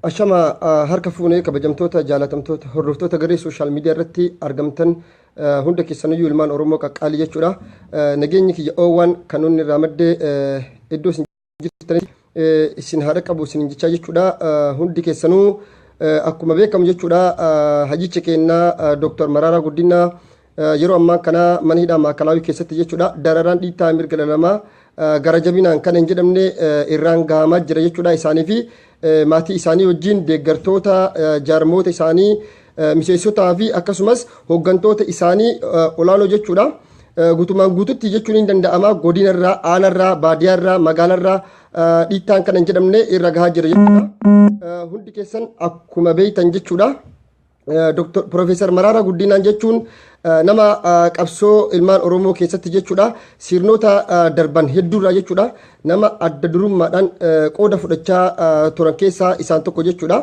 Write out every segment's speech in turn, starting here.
Ashama harka fuunee kabajamtoota jaalatamtoota hordoftoota garee sooshaal miidiyaa irratti argamtan hunda keessaniyyuu ilmaan Oromoo qaqqaalii jechuudha. Nageenyi kiyya oowwaan kan inni irraa maddee iddoo isin jirtanitti isin haadha qabu isin jechaa jechuudha. Hundi keessanuu akkuma beekamu jechuudha hajicha keenyaa Dr. Maraaraa Guddinaa yeroo ammaa kana mana hidhaa maakalaawii keessatti jechuudha dararaan dhiittaa mirga dhala namaa gara jabinaan kan hin jedhamne irraan gahamaa jira jechuudha isaanii fi maatii isaanii wajjin deeggartoota jaarmoota isaanii miseensotaa fi akkasumas hooggantoota isaanii olaanoo jechuudha. Guutumaan guututti jechuun hin danda'ama godinarraa, aanarraa, baadiyyaarraa, magaalarraa dhiittaan kan hin jedhamne irra gahaa jira jechuudha. Hundi keessan akkuma beektan jechuudha. Dr. Profeesar Maraaraa Guddinaan jechuun nama qabsoo ilmaan Oromoo keessatti jechuudha sirnoota darban hedduurraa jechuudha nama adda durummaadhaan qooda fudhachaa turan keessaa isaan tokko jechuudha.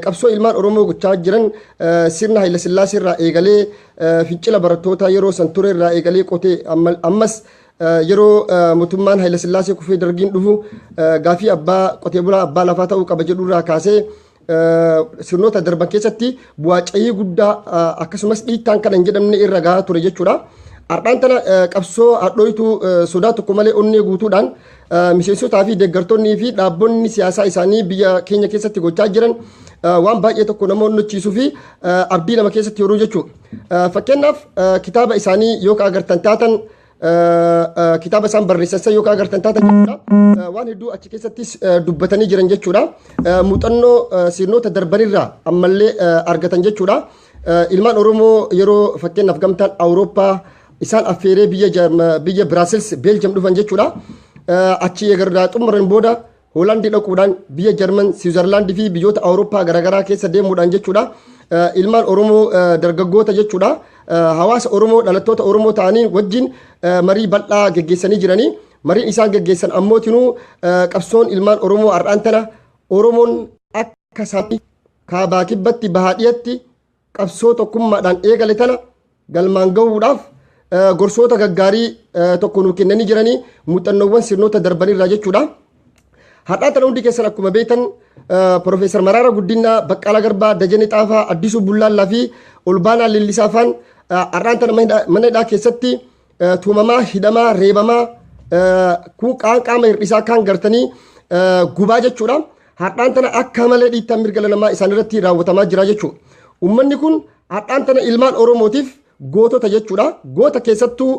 Qabsoo ilmaan Oromoo gochaa jiran sirna Hayilasillaasee irraa eegalee fincila barattootaa yeroo san ture irraa eegalee qotee ammas yeroo mootummaan Hayilasillaasee kufee dargiin dhufu gaafii abbaa qotee bulaa abbaa lafaa ta'uu qaba jedhu irraa kaasee sirnoota darban keessatti bu'aa cayii guddaa akkasumas dhiittaan kan hin jedhamne irra gahaa ture jechuudha. Har'aan tana qabsoo hadhooytuu sodaa tokko malee onnee guutuudhaan miseensotaa fi deeggartoonnii fi dhaabbonni siyaasaa isaanii biyya keenya keessatti gochaa jiran waan baay'ee tokko nama onnachiisuu fi abdii nama keessatti horuu jechuudha. Fakkeenyaaf kitaaba isaanii yoo ka agartan taatan kitaaba isaan barreessan san yoo agartan taatan jechuudha. Waan hedduu achi keessattis dubbatanii jiran jechuudha. Muuxannoo sirnoota darbanirraa ammallee argatan jechuudha. Ilmaan Oromoo yeroo fakkeenyaaf gamtaan Awurooppaa isaan affeeree biyya biyya Biraasils Beeljam dhufan jechuudha. Achi eegarraa xumuran booda Hoolaandii dhaquudhaan biyya Jarman, Siwiizerlaandii fi biyyoota Awurooppaa garaagaraa keessa deemuudhaan jechuudha. Ilmaan Oromoo dargaggoota jechuudha. Hawaasa Oromoo dhalattoota Oromoo ta'anii wajjin marii bal'aa geggeessanii jiranii. Mariin isaan geggeessan ammootinuu qabsoon ilmaan Oromoo har'aan tana Oromoon akka isaanii kaabaa kibbatti bahaa dhiyatti qabsoo tokkummaadhaan eegale tana galmaan gahuudhaaf gorsoota gaggaarii tokko nuu kennanii jiranii muuxannoowwan sirnoota darbanirraa jechuudha. Har'aa tana hundi keessan akkuma beektan Profeesar Maraara Guddinaa, Baqqalaa Garbaa, Dajanee Xaafaa, Addisuu Bullaallaa fi Olbaanaa Leellisaa faan har'aan tana mana hidhaa keessatti tumamaa, hidhamaa, reebamaa, qaama hir'isaa kaan gartanii gubaa jechuudha. Har'aan tana akka malee dhiittaan mirga namaa isaan irratti raawwatamaa jira jechuudha. Uummanni kun har'aan tana ilmaan Oromootiif gootota jechuudha. Goota keessattuu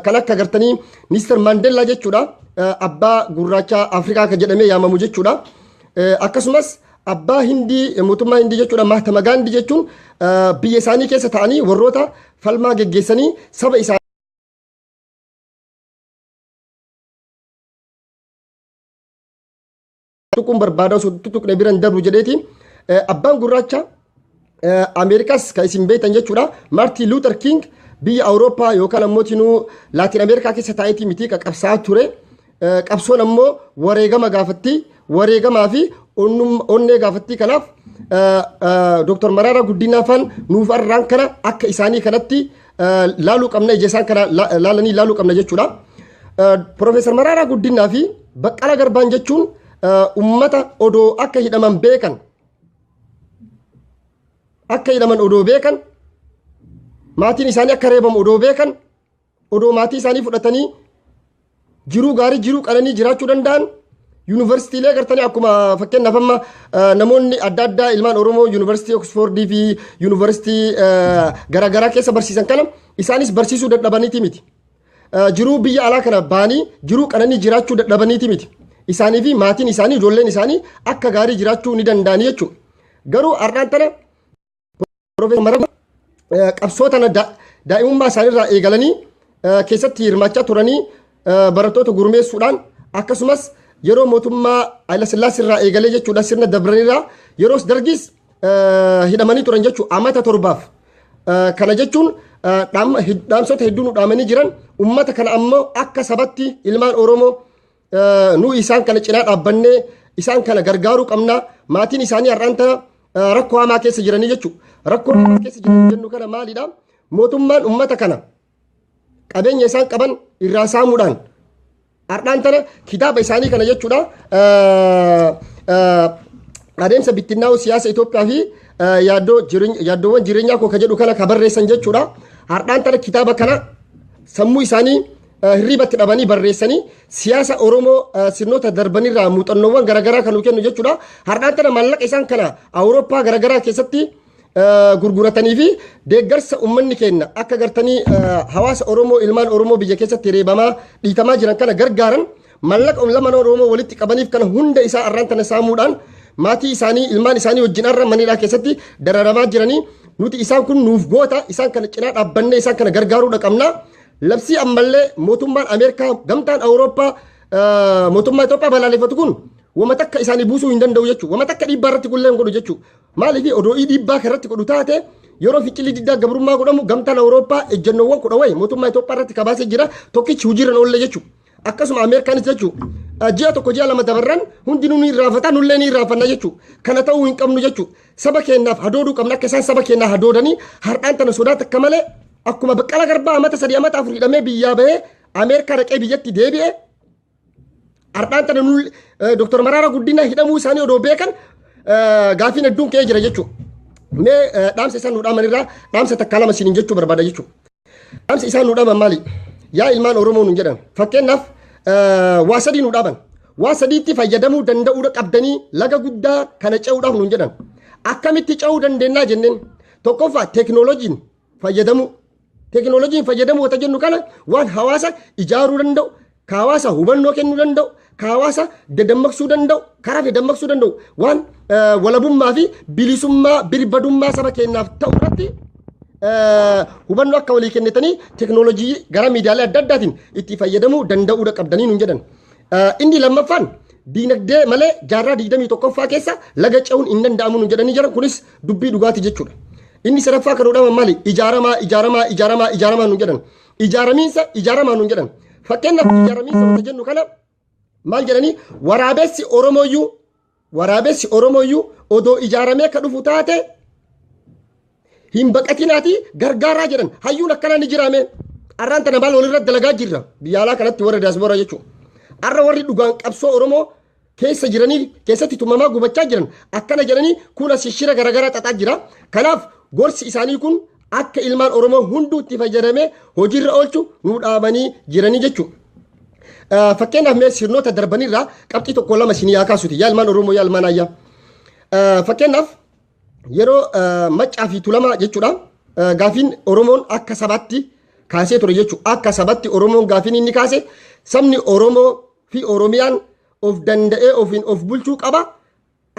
kan akka gartanii Mister Maandeellaa jechuudha. Abbaa gurraacha Afrikaa kan jedhamee yaamamu jechuudha. Akkasumas abbaa Hindii mootummaa Hindii jechuudha Mahatma Gaandii jechuun biyya isaanii keessa ta'anii warroota falmaa geggeessanii saba isaanii tuquun barbaada osoo tuttuqne biran darbu jedheeti. Abbaan gurraacha Ameerikaas kan isin beektan jechuudha. Maartiin Luuter King biyya Awurooppaa yookaan ammoo tinuu Laatiin Ameerikaa keessa taa'eetii miti qabsaa'aa ture. Qabsoon ammoo wareegama gaafatti. Wareegamaa fi onnee gaafatti. Kanaaf Dr. Maraaraa Guddinaa faan nuuf arraan kana akka isaanii kanatti laaluu qabna ija isaan kana laalanii laaluu qabna jechuudha. Profeesar Maraaraa Guddinaa fi Baqqalaa Garbaan jechuun ummata odoo akka hidhaman beekan akka hidhaman odoo beekan maatiin isaanii akka reebamu odoo beekan odoo maatii isaanii fudhatanii jiruu gaarii jiruu qananii jiraachuu danda'an yuunivarsiitiilee gartanii akkuma fakkeenyaaf amma namoonni adda addaa ilmaan Oromoo yuunivarsiitii Oksfoordii fi yuunivarsiitii garaagaraa keessa barsiisan kana isaanis barsiisuu dadhabaniiti miti. Jiruu biyya alaa kana baanii jiruu qananii jiraachuu dadhabaniiti miti. Isaanii fi maatiin isaanii ijoolleen isaanii akka gaarii jiraachuu ni danda'anii jechuudha. Garuu har'aan tana Profeesar Mararaa qabsoo tana daa'imummaa isaaniirraa eegalanii keessatti hirmaachaa turanii barattoota gurmeessuudhaan akkasumas yeroo mootummaa Hayilasillaasee irraa eegalee jechuudha sirna dabranirraa yeroos dargis hidhamanii turan jechuudha amata torbaaf. Kana jechuun dhaamsota hedduu nu dhaamanii jiran ummata kana ammoo akka sabatti ilmaan Oromoo nu isaan kana cinaa dhaabbannee isaan kana gargaaruu qabna maatiin isaanii har'aan tana rakkoo hamaa keessa jiranii jechuudha. Rakkoo hamaa keessa jiran jennu kana maalidha? Mootummaan ummata kana qabeenya isaan qaban irraa saamuudhaan har'aan tana kitaaba isaanii kana jechuudha. Adeemsa bittinnaa'uu siyaasa Itoophiyaa fi yaaddoowwan jireenyaa koo ka jedhu kana ka barreessan jechuudha. Har'aan tana kitaaba kana sammuu isaanii hirribatti dhabanii barreessanii siyaasa Oromoo sirnoota darbanirraa muuxannoowwan garaagaraa kan nu kennu jechuudha. Har'aan tana maallaqa isaan kana Awurooppaa garaagaraa keessatti gurguratanii fi deeggarsa uummanni keenya akka gartanii hawaasa Oromoo, ilmaan Oromoo biyya keessatti reebamaa dhiitamaa jiran kana gargaaran, maallaqa lamaan Oromoo walitti qabaniif kana hunda isaa har'aan tana saamuudhaan maatii isaanii, ilmaan isaanii wajjin har'a manidhaa keessatti dararamaa jiranii. Nuti isaan kun nuuf goota, isaan kana cinaa dhaabbannee isaan kana gargaaruu qabna. Labsii ammallee mootummaan Ameerikaa, gamtaan Awurooppaa mootummaa Itoophiyaa balaaleffatu kun wama takka isaanii buusuu hin danda'u jechuudha. Wama takka dhiibbaa irratti kullee hin godhu jechuudha. Maaliif odoo dhiibbaa irratti godhu taate, yeroo fincilli diddaa gabrummaa godhamu gamtaan Awurooppaa ejjennoowwan 10 wayi mootummaa Itoophiyaa irratti kabaasee jira, tokkichi hojiirra oolle jechuudha. Akkasuma Ameerikaanis jechuudha. Ji'a 1, ji'a 2 dabarran hundinuu ni irraanfata, nullee ni irraanfanna jechuudha. Kana ta'uu hin qabnu jechuudha. Saba keenyaaf hadooduu qabna. Akka isaan saba keenyaa hadoodanii har'aan tana sodaa takka malee akkuma Baqqala Garbaa amata 3, amata 4 hidhamee biyyaa bahee Ameerikaa dhaqee biyyatti deebi'e, har'aan tana Dooktar Maraara Guddinaa hidhamuu isaanii odoo beekan gaafiin hedduun ka'ee jira jechuudha. Mee dhaamsa isaan nu dhaamanirraa dhaamsa takkaa lama isiniin jechuu barbaada jechuudha. Dhaamsa isaan nu dhaaman maali? Yaa ilmaan Oromoo nuun jedhan. Fakkeenyaaf waa sadii nu dhaaban. Waa sadiitti fayyadamuu danda'uudha qabdanii laga guddaa kana ce'uudhaaf nuun jedhan. Akkamitti ce'uu dandeenyaa jenneen, tokkoffaa teekinooloojiin fayyadamuu. Teekinooloojiin fayyadamuu wata jennu kana waan hawaasa ijaaruu danda'u, ka hawaasa hubannoo kennuu danda'u, ka hawaasa dadammaqsuu danda'u, karaa dadammaqsuu danda'u, waan walabummaa fi bilisummaa birbadummaa saba keenyaaf ta'u irratti hubannoo akka walii kennitanii teekinooloojii gara miidiyaalee adda addaatiin itti fayyadamuu danda'uudha qabdanii nuun jedhan. Inni lammaffaan diinagdee malee jaarraa 21ffaa keessa laga ce'uun hin danda'amu nuun jedhanii jiran, kunis dubbii dhugaati jechuudha. Inni sadaffaa kan godhaman maali? Ijaaramaa, ijaaramaa, ijaaramaa, ijaaramaa nuun jedhan. Ijaaramiinsa ijaaramaa nuun jedhan. Fakkeenyaaf ijaaramiinsa wanta jennu kana maal jedhanii, waraabessi Oromooyyuu odoo ijaaramee akka dhufu taate hin baqatinaati gargaaraa jedhan. Hayyuun akkanaa ni jiraame. Arraan tana maal walirra dalagaa jirra biyya alaa kanatti warra diaspora jechuudha. Arra warri dhugaan qabsoo Oromoo keessa jiranii keessatti tumamaa gubachaa jiran akkana jedhanii kun as shira garaagaraa xaxaa jira. Kanaaf gorsi isaanii kun akka ilmaan Oromoo hunduu itti fayyadamee hojiirra oolchu nu dhaamanii jiranii jechuudha. Fakkeenyaaf mee sirnoota darbanirraa qabxii tokko lama isin yaa kaasuti, yaa ilmaan Oromoo, yaa ilmaan ayyaa. Fakkeenyaaf yeroo Maccaa fi Tulamaa jechuudha, gaafiin Oromoon akka sabaatti kaasee ture jechuudha. Akka sabatti Oromoon gaafiin inni kaase sabni Oromoo fi Oromiyaan of danda'ee ofiin of bulchuu qaba.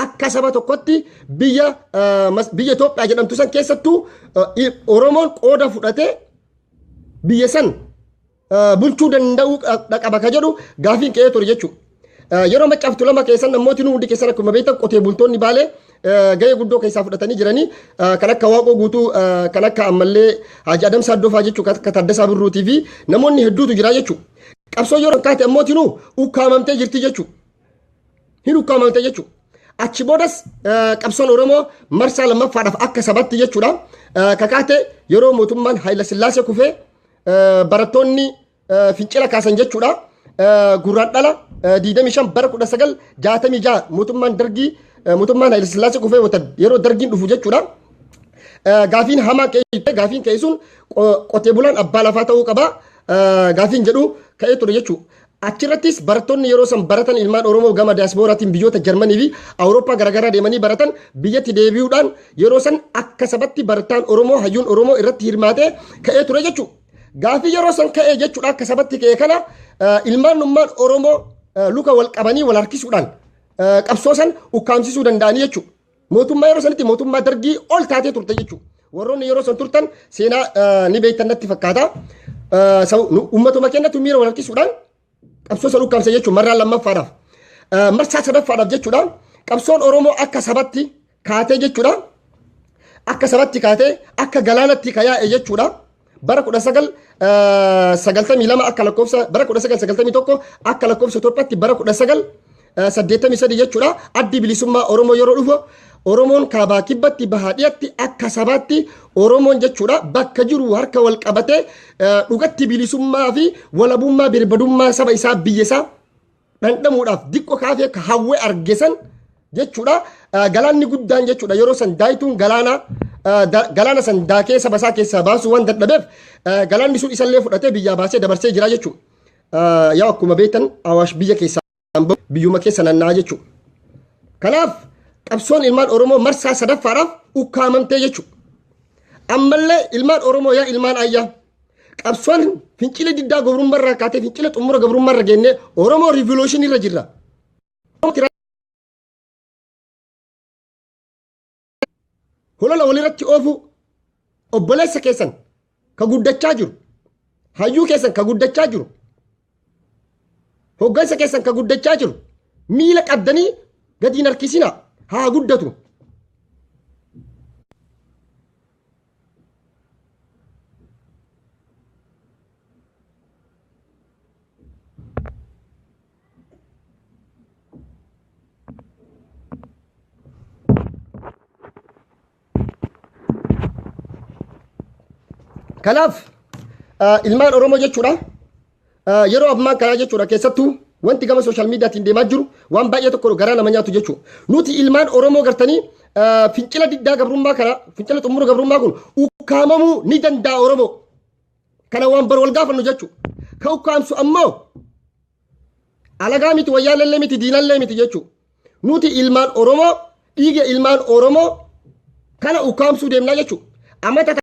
Akka saba tokkotti biyya Itoophiyaa jedhamtu san keessattuu Oromoon qooda fudhatee biyya san bulchuu danda'uu qaba ka jedhu gaafiin ka'ee ture jechuudha. Yeroo Maccaaf Tulama keessan namooti hundi keessan akkuma beektan qotee bultoonni Baalee gahee guddoo keessaa fudhatanii jiranii, kan akka Waaqoo Guutuu, kan akka ammallee Haaji Adamsaa Addofaa jechuudha, kan akka Taaddasaa Birruutii fi namoonni hedduutu jira jechuudha. Qabsoo yeroo kaate ammootinuu ukkaamamtee jirti jechuudha. Hin ukkaamamte jechuudha. Achi boodas qabsoon Oromoo marsaa lammaffaadhaaf akka sabatti jechuudha. Kakaate yeroo mootummaan Haayila Sillaasee kufee barattoonni fincila kaasan jechuudha. Gurraan dhala 25 bara 1966 mootummaan dargii, mootummaan Haayila Sillaasee kufee yeroo dargiin dhufu jechuudha. Gaafiin hamaa ka'ee, gaafiin ka'e sun qotee bulaan abbaa lafaa ta'uu qaba. Gaafiin jedhu ka'ee ture jechuudha. Achirrattis barattoonni yeroo san baratan, ilmaan Oromoo gama diyaaspooraatiin biyyoota Jarmanii fi Awurooppaa garaagaraa deemanii baratan, biyyatti deebi'uudhaan yeroo san akka sabatti barataan Oromoo, hayyuun Oromoo irratti hirmaatee ka'ee ture jechuudha. Gaafii yeroo san ka'ee jechuudha, akka sabatti ka'e kana ilmaan nummaan Oromoo luka wal qabanii wal harkisuudhaan qabsoo san ukkaamsisuu danda'anii jechuudha. Mootummaa yeroo sanitti mootummaa dargii ol taatee turte jechuudha. Warroonni yeroo san turtan seenaa ni beektan natti fakkaata. Uummatuma keenyatti miira wal harkisuudhaan qabsoo san ukkaamse jechuudha marraa lammaffaadhaaf. Marsaa sadaffaadhaaf jechuudha, qabsoon Oromoo akka sabatti kaatee jechuudha. Akka sabatti kaatee akka galaanatti kayaa'e jechuudha. Bara 1992 akka lakkoofsa, bara 1991 akka lakkoofsa Itoophiyaatti, bara 1983 jechuudha. Addi Bilisummaa Oromoo yeroo dhufu Oromoon kaabaa kibbatti, bahaa dhiyatti, akka sabaatti Oromoon jechuudha bakka jiru harka wal qabatee dhugatti bilisummaa fi walabummaa birbadummaa saba isaa, biyya isaa dhandhamuudhaaf diqqoo kaafee akka hawwee arge san jechuudha. Galaanni guddaan jechuudha yeroo san daayituun galaanaa galaana san daakee saba isaa keessaa baasuu waan dadhabeef galaanni sun isallee fudhatee biyyaa baasee dabarsee jira jechuudha. Yaa akkuma beektan Awaash biyya keessaa biyyuma keessa nanna'aa jechuudha. Kanaaf qabsoon ilmaan Oromoo marsaa sadaffaadhaaf ukkaamamtee jechuudha. Ammallee ilmaan Oromoo, yaa ilmaan ayyaa, qabsoon fincila diddaa gabrummaa kaatee fincila xumura gabrummaa irra geennee Oromoo revolution irra jirra. Holola walirratti oofuu, obboleessa keessan ka guddachaa jiru, hayyuu keessan ka guddachaa jiru, hoggansa keessan ka guddachaa jiru miila qabdanii gadi hin harkisina, haa guddatu. Kanaaf ilmaan Oromoo jechuudha, yeroo ammaan kanaa jechuudha, keessattuu wanti gama social mediaatiin deemaa jiru waan baay'ee tokko garaa nama nyaatu jechuudha. Nuti ilmaan Oromoo gartanii fincila diddaa gabrummaa kana, fincila xumura gabrummaa kun ukkaamamuu ni danda'a Oromoo. Kana waan bar wal gaafannu jechuudha. Ka ukkaamsu ammoo alagaa miti, wayyaalellee miti, diinallee miti jechuudha. Nuti ilmaan Oromoo dhiiga ilmaan Oromoo kana ukkaamsuu deemnaa jechuudha. Amata